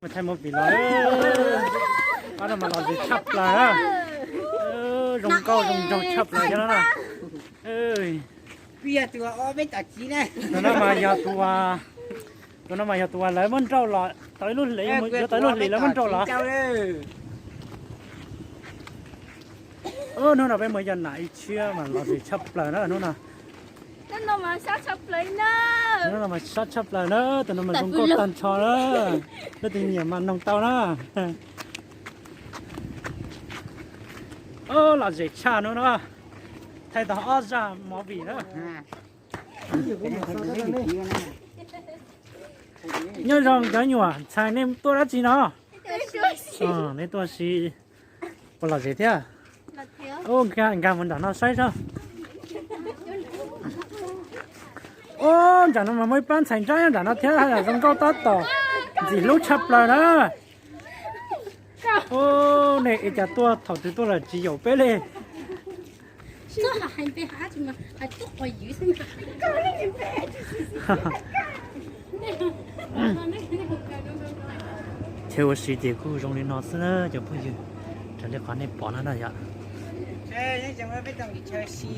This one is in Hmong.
Thaij movie los, ob no mas lom zem tshaj plaws na. Zoo nkauj zoo nraug tshaj plaws thiab no na. Tus no mas yog tus, tus no mas yog tus uas lawv muab nrauj los tau ib lub hlis, yuav tau ib lub hlis lawv muab nrauj los. Hnub no peb mus yos nam ib tshiab mas lom zem tshaj plaws na hnub no. Hnub no mas sab tshaj plaws na, tus no mas zoo nkauj tag nrho na. Leej twg nyiam mas noog tau na. Lom zem tshaj hnub no, thaij tau ob zaj movie na. Nyob zoo cov nyuam ntxhais, nej tuaj dab tsi no? Nej tuaj si puas lom zem thiab? Nkag mus nram no saib seb. Ub, nram no mas muaj ib pab ntxhais ntsab nyob nram no thiab, zoo nkauj tab tom ntxim hlub tshaj plaws na. Ub, nej ua cas tuaj thaum twg tuaj lawm tsis yaum peb li. Chaw ua si ces kuj zoo li no xwb na cov phooj ywg, raws li qhov nej pom no na yom. Peb tau chaw ua si.